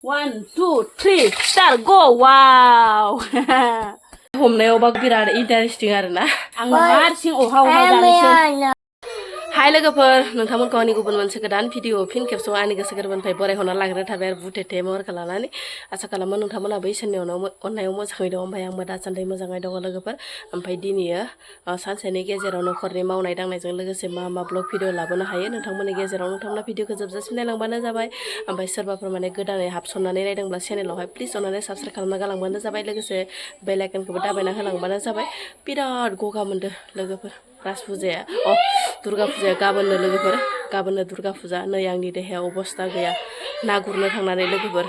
1, 2, 3, start, go! Wow! हमनायावबा बिराद interesting आरोना आं हारसिं अहा जानोसै हाय लोगोफोर नोंथांमोनखौ आंनि गुबुन मोनसे गोदान भिडिअ फिन खेबसेयाव आंनि गोसो गोरबोनिफ्राय बरायहरना लाग्रोनाय थाबाय आरो बुथेथे महरखौ लानानै आसा खालामो नोंथांमोनाबो इसोरनि अननायाव मोजाङै दं ओमफ्राय आंबो दासान्दि मोजाङै दङ लोगोफोर ओमफ्राय दिनैयो सानसेनि गेजेराव नखरनि मावनाय दांनायजों लोगोसे मा मा ब्लग भिडिअ लाबोनो हायो नोंथांमोननि गेजेराव नोंथांमोना भिडिअखौ जोबजासिम नायलांबानो जाबाय ओमफ्राय सोरबाफोर माने गोदानै हाबसननानै नायदोंब्ला चेनेलावहाय प्लिज अननानै साबस्क्राइब खालामना गालांबानो जाबाय लोगोसे बेल आइकनखौबो दाबायना होलांबानो जाबाय बिराद गगा मोनदों लोगोफोर राज फुजाया दुर्गा फुजाया गाबोननो लोगोफोर गाबोननो दुर्गा फुजा नै आंनि देहायाव अबस्था गैया ना गुरनो थांनानै लोगोफोर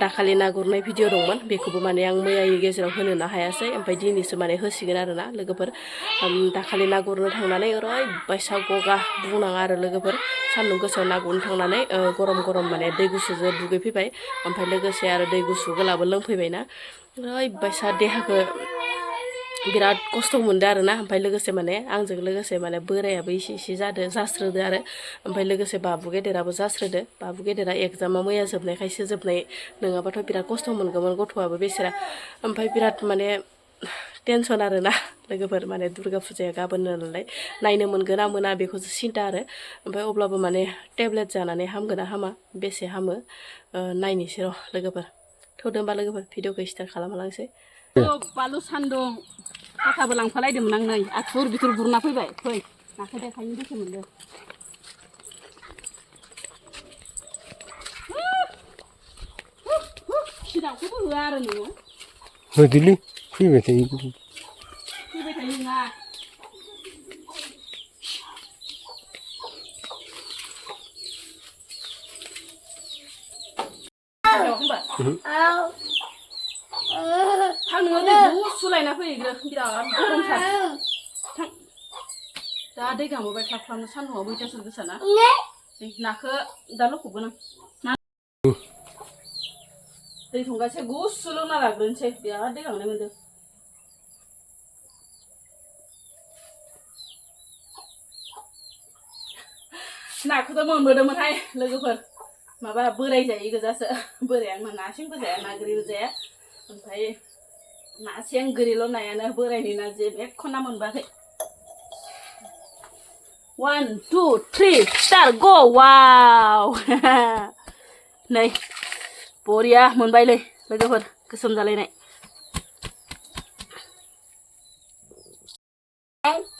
दाखालि ना गुरनाय भिडिअ दंमोन बेखौबो माने आं मैयानि गेजेराव होनोनो हायासै ओमफ्राय दिनैसो माने होसिगोन आरोना लोगोफोर दाखालि ना गुरनो थांनानै ओरैबायसा गगा बुंनाङा आरो लोगोफोर सान्दुं गोसायाव ना गुरनो थांनानै गरम गरम माने दै गुसुजों दुगैफैबाय ओमफ्राय लोगोसे आरो दै गुसु गोलाबो लोंफैबायना ओरैबायसा देहाखौ बिराद खस्थ' मोनदों आरोना ओमफ्राय लोगोसे माने आंजों लोगोसे माने बोरायाबो इसे जास्रोदो आरो ओमफ्राय लोगोसे बाबु गेदेराबो जास्रोदो बाबु गेदेरा एग्जामा मैया जोबनायखायसो जोबनाय नङाबाथ' बिराद खस्थ' मोनगौमोन गथ'आबो बेसेरा ओमफ्राय बिराद माने टेनसन आरोना लोगोफोर माने दुर्गा फुजाया गाबोननो नालाय नायनो मोनगोन ना मोना बेखौसो सिन्था आरो ओमफ्राय अब्लाबो माने टेब्लेट जानानै हामगोन ना हामा बेसे हामो नायनोसै र' लोगोफोर थौदो होमबा लोगोफोर भिडिअखौ स्टार्ट खालामलांसै बालु सान्दुं हाथाबो लांफालायदोंमोन आं नै आथुर बिथुर गुरना फैबाय फै नाखौ देखायनो गोसो मोनदों सिदाखौबो होआ आरो नोङो होदोलै फैबाय थायो नङा थांनो गुसु लायना फैग्रो बिराद गरमथार थां दा दै गांबोबाय ख्लाब ख्लाबनो सान्दुंआव बैथासो गोसाना नाखौ दा लखबगोन आं दै थंगासे गुसु लोंना लाग्रोनोसै बिराद दै गांनाय मोनदों नाखौथ' मोनबोदोंमोनहाय लोगोफोर माबा बोराय जायै गोजासो बोराया आंना ना सिंबो जाया ना गोरिबो जाया ओमफ्राय ना सें गोरिल' नायानो बोरायनि ना जेबो ना मोनबाखै 1, 2, 3 start go wow नै बरिया मोनबायलै लोगोफोर गोसोम जालायनाय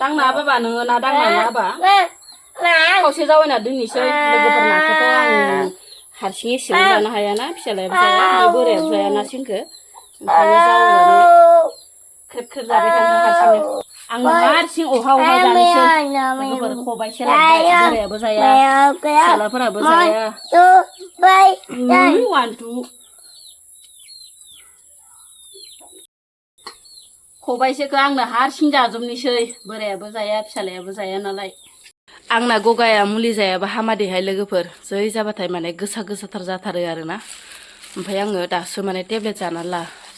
दांना बाबा नोङो ना दांना नाबा खावसे जावैना दोननोसै लोगोफोर नाखौथ' आं हारसिं एसेबां जानो हायाना फिसालायाबो जाया ओमफ्राय बोरायाबो जाया ना सिंखौ ओंखायनो जावैनानै ख्रेब ख्रेब जाबाय थानोसै हारसिंनो आं हारसिं अहा जानोसै लोगोफोर खबाइसे लाबोबाय बोरायाबो जाया फिसालाफोराबो जाया 1, 2 खबाइसेखौ आंनो हारसिं जाजोबनोसै बोरायाबो जाया फिसालायाबो जाया नालाय आंना गगाया मुलि जायाबा हामादेहाय लोगोफोर जै जाबाथाय माने गोसाथार जाथारो आरोना ओमफ्राय आङो दासो माने टेब्लेट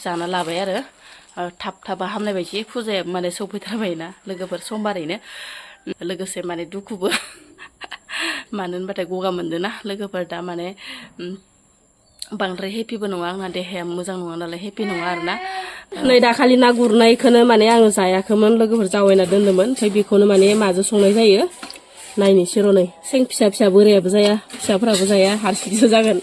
जाना लाबाय आरो थाब हामनाय बायदि फुजाया माने सफैथारबायना लोगोफोर समबारैनो लोगोसे माने दुखुबो मानो होनबाथाय गगा मोनदोंना लोगोफोर दा माने बांद्राय हेपिबो नङा आंना देहाया मोजां नङा नालाय हेपि नङा आरोना नै दाखालि ना गुरनायखौनो माने आङो जायाखैमोन लोगोफोर जावैना दोन्दोंमोन ओमफ्राय बेखौनो माने माजों संनाय जायो नायनोसै र' नै सें फिसा बोरायाबो जाया फिसाफोराबो जाया हारसिंसो जागोन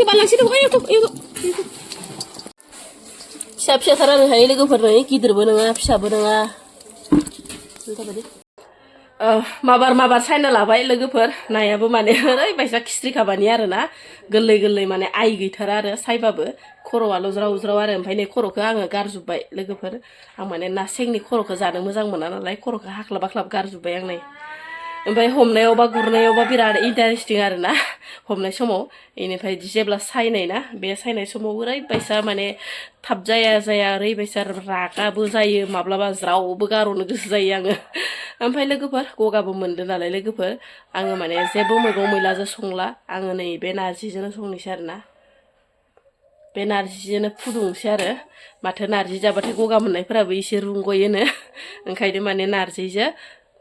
बालांसि दं फिसाथार आरोहाय लोगोफोर नै गिदिरबो नङा फिसाबो नङा माबार सायना लाबाय लोगोफोर नायाबो माने ओरैबायसा खिस्रि खाबानि आरोना गोरलै माने आइ गैथारा आरो सायबाबो खर'आल' ज्राव आरो ओमफ्राय नै खर'खौ आङो गारजोब्बाय लोगोफोर आं माने ना सेंनि खर'खौ जानो मोजां मोना नालाय खर'खौ हाख्लाब गारजोब्बाय आं नै ओमफ्राय हमनायावबा गुरनायावबा बिराद इन्टारेस्टिं आरोना हमनाय समाव बेनिफ्राय जेब्ला सायनाय ना बे सायनाय समाव ओरैबायसा माने थाब जाया ओरैबायसा रागाबो जायो माब्लाबा ज्रावबो गारहरनो गोसो जायो आङो ओमफ्राय लोगोफोर गगाबो मोनदों नालाय लोगोफोर आङो माने जेबो मैगं मैलाजों संला आङो नै बे नारजिजोंनो संनोसै आरोना बे नारजिजोंनो फुदुंसै आरो माथो नारजि जाबाथाय गगा मोननायफोराबो एसे रुंग'योनो ओंखायनो माने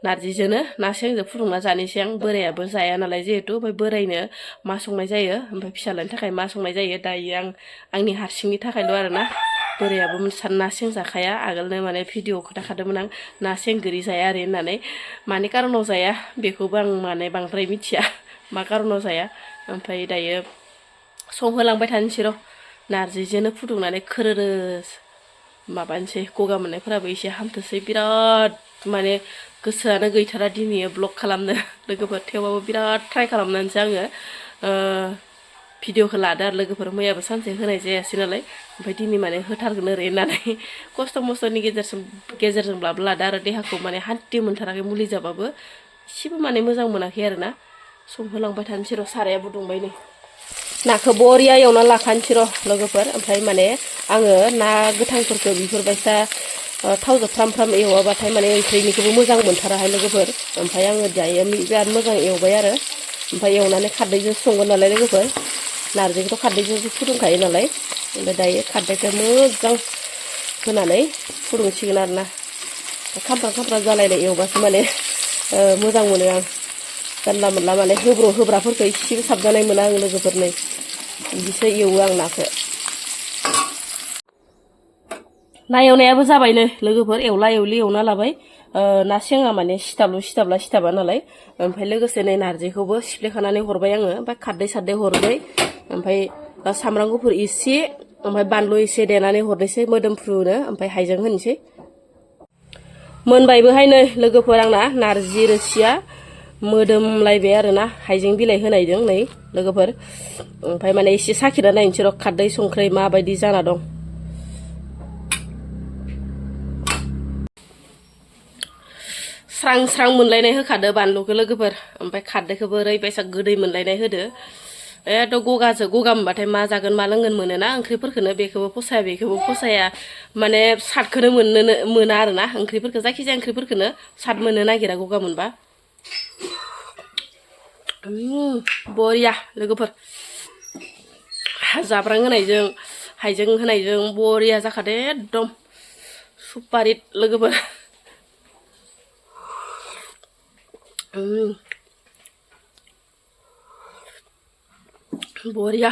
नारजिजोंनो ना सेंजों फुदुंना जानोसै आं बोरायाबो जाया नालाय जिहेथु ओमफ्राय बोरायनो मा संनाय जायो ओमफ्राय फिसालानि थाखाय मा संनाय जायो दायो आंनि हारसिंनि थाखायल' आरोना बोरायाबो ना सें जाखाया आगोलनो माने भिडिअ खोन्थाखादोंमोन आं ना सें गोरि जाया आरो होननानै मानि कारनाव जाया बेखौबो आं माने बांद्राय मिथिया मा कारनाव जाया ओमफ्राय दायो संहोलांबाय थानोसै र' नारजिजोंनो फुदुंनानै खोरोरो माबानोसै गगा मोननायफोराबो एसे हामथोसै बिराद माने गोसोआनो गैथारा दिनै ब्लग खालामनो लोगोफोर थेवबाबो बिराद ट्राइ खालामनानैसो आङो भिडिअखौ लादो आरो लोगोफोर मैयाबो सानसे होनाय जायासै नालाय ओमफ्राय दिनै माने होथारगोन ओरै होननानै खस्थ' मस्थ'नि गेजेरजोंब्लाबो लादो आरो देहाखौ माने हान्थि मोनथाराखै मुलि जाबाबो एसेबो माने मोजां मोनाखै आरोना संहोलांबाय थानोसै र' सारायाबो दुंबाय नै नाखौ बरिया एवना लाखानोसै र' लोगोफोर ओमफ्राय माने आङो ना गोथांफोरखौ बेफोरबायसा थावजों फ्राम एवाबाथाय माने ओंख्रिनिखौबो मोजां मोनथाराहाय लोगोफोर ओमफ्राय आङो दायो बिराद मोजां एवबाय आरो ओमफ्राय एवनानै खारदैजों संगोन नालाय लोगोफोर नारजिखौथ' खारदैजोंसो फुदुंखायो नालाय ओमफ्राय दायो खारदैखौ मोजां होनानै फुदुंसिगोन आरोना खामफ्राम जालायनाय एवबासो माने मोजां मोनो आं जानला मोनला माने होब्राफोरखौ एसेबो साबजानाय मोना आं लोगोफोर नै बिदिसो एवो आं नाखौ ना एवनायाबो जाबाय नै लोगोफोर एवला एवलि एवना लाबाय ना सेङा माने सिथाबा नालाय ओमफ्राय लोगोसे नै नारजिखौबो सिफ्लेखानानै हरबाय आङो ओमफ्राय खारदै हरबाय ओमफ्राय सामब्राम गुफुर एसे ओमफ्राय बानलु एसे देनानै हरनोसै मोदोमफ्रुनो ओमफ्राय हाइजें होनोसै मोनबायबोहाय नै लोगोफोर आंना नारजि रोसिया मोदोमलायबाय आरोना हाइजें बिलाइ होनायजों नै लोगोफोर ओमफ्राय माने एसे साखिना नायनोसै र' खारदै संख्रै माबायदि जाना दं स्रां मोनलायनाय होखादो बानलुखौ लोगोफोर ओमफ्राय खारदैखौबो ओरैबायसा गोदै मोनलायनाय होदो गगा मोनबाथाय मा जागोन मा लोंगोन मोनोना ओंख्रिफोरखौनो बेखौबो फसाया माने सादखौनो मोना आरोना ओंख्रिफोरखौ जायखिजाया ओंख्रिफोरखौनो साद मोननो नागिरा गगा मोनबा बरिया लोगोफोर जाब्रां होनायजों हाइजें होनायजों बरिया जाखादो एकदम सुपारिट लोगोफोर बरिया